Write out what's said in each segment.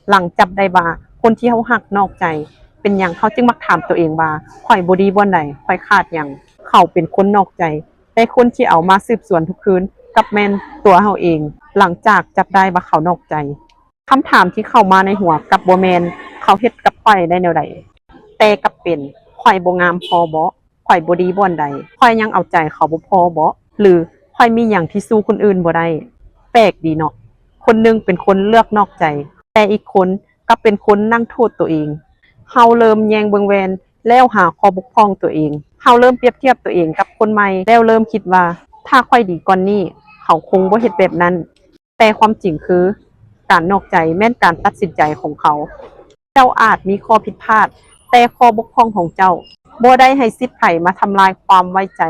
ຫຼັງຈັບໄດ້ວ່າຄົນທີ່ເຮົາຮັກນອກໃຈ, ເປັນຫຍັງເຮົາຈຶ່ງມັກຖາມຕົວເອງວ່າ ຂ້ອຍບໍ່ດີບ່ອນໃດ? ຂ້ອຍຂາດຫຍັງ? ເຂົາເປັນຄົນນອກໃຈ, ແຕ່ຄົນທີ່ເອົາມາສືບສວນທຸກຄືນ ກັບແມ່ນຕົວເຮົາເອງ. ຫຼັງຈາກຈັບໄດ້ວ່າເຂົານອກໃຈ, ຄຳຖາມທີ່ເຂົ້າມາໃນຫົວກັບບໍ່ແມ່ນ ເຂົາເຮັດກັບຂ້ອຍໄດ້ແນວໃດ? ແຕ່ກັບເປັນ ຂ້ອຍບໍ່ງາມພໍບໍ? ຂ້ອຍບໍ່ດີບ່ອນໃດ? ຂ້ອຍຍັງເອົາໃຈເຂົາບໍ່ພໍບໍ? ຫຼື ຂ້ອຍມີຫຍັງທີ່ສູ້ຄົນອື່ນບໍ່ໄດ້? ແປກດີເນາະ, ຄົນໜຶ່ງເປັນຄົນເລືອກນອກໃຈ, ແຕ່ອີກຄົນກັບເປັນຄົນນັ່ງໂທດຕົວເອງ. ເຮົາເລີ່ມແຍງເບິ່ງແວ່ນ ແລ້ວຫາຂໍ້ບົກຜ່ອງຕົວເອງ. ເຮົາເລີ່ມປຽບທຽບຕົວເອງກັບຄົນໃໝ່ ແລ້ວເລີ່ມຄິດວ່າ ຖ້າຂ້ອຍດີກ່ອນນີ້ ເຂົາຄົງບໍ່ເຮັດແບບນັ້ນ. ແຕ່ຄວາມຈິງຄື ການນອກໃຈແມ່ນການຕັດສິນໃຈຂອງເຂົາ. ເຈົ້າອາດມີຂໍ້ຜິດພາດ, ແຕ່ຂໍ້ບົກຜ່ອງຂອງເຈົ້າບໍ່ໄດ້ໃຫ້ສິດໃຜມາທຳລາຍຄວາມໄວ້ໃຈ.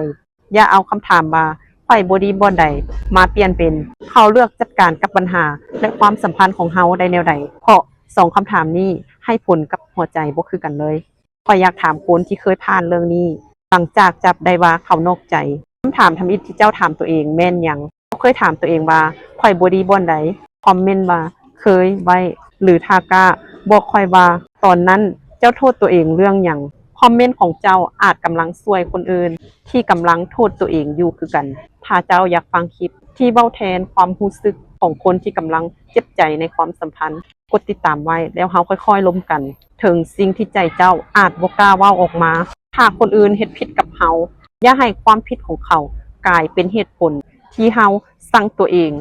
ຢ່າເອົາຄຳຖາມວ່າ ຂ້ອຍບໍ່ດີບ່ອນໃດ ມາປ່ຽນເປັນ ເຂົາເລືອກຈັດການກັບບັນຫາ ແລະ ຄວາມສຳພັນຂອງເຮົາໄດ້ແນວໃດ? ເພາະສອງຄຳຖາມນີ້ໃຫ້ຜົນກັບຫົວໃຈບໍ່ຄືກັນເລີຍ. ຂ້ອຍຢາກຖາມຄົນທີ່ເຄີຍຜ່ານເລື່ອງນີ້ ຫຼັງຈາກຈັບໄດ້ວ່າເຂົານອກໃຈ, ຄຳຖາມທຳອິດທີ່ເຈົ້າຖາມຕົວເອງແມ່ນຫຍັງ? ເຈົ້າເຄີຍຖາມຕົວເອງວ່າ ຂ້ອຍບໍ່ດີບ່ອນໃດ? ຄອມເມັນວ່າ ເຄີຍ ໄວ້ ຫຼື ຖ້າກ້າ ບອກຂ້ອຍວ່າ ຕອນນັ້ນເຈົ້າໂທດຕົວເອງເລື່ອງຫຍັງ? ຄອມເມັນຂອງເຈົ້າອາດກຳລັງຊ່ວຍຄົນອື່ນທີ່ກຳລັງໂທດຕົວເອງຢູ່ຄືກັນ. ຖ້າເຈົ້າຢາກຟັງຄລິບທີ່ເວົ້າແທນຄວາມຮູ້ສຶກຂອງຄົນທີ່ກຳລັງເຈັບໃຈໃນຄວາມສຳພັນ, ກົດຕິດຕາມໄວ້ ແລ້ວເຮົາຄ່ອຍໆລົມກັນເຖິງສິ່ງທີ່ໃຈເຈົ້າອາດບໍ່ກ້າເວົ້າອອກມາ. ຖ້າຄົນອື່ນເຮັດຜິດກັບເຮົາ, ຢ່າໃຫ້ຄວາມຜິດຂອງເຂົາກາຍເປັນເຫດຜົນທີ່ເຮົາຊັງຕົວເອງ.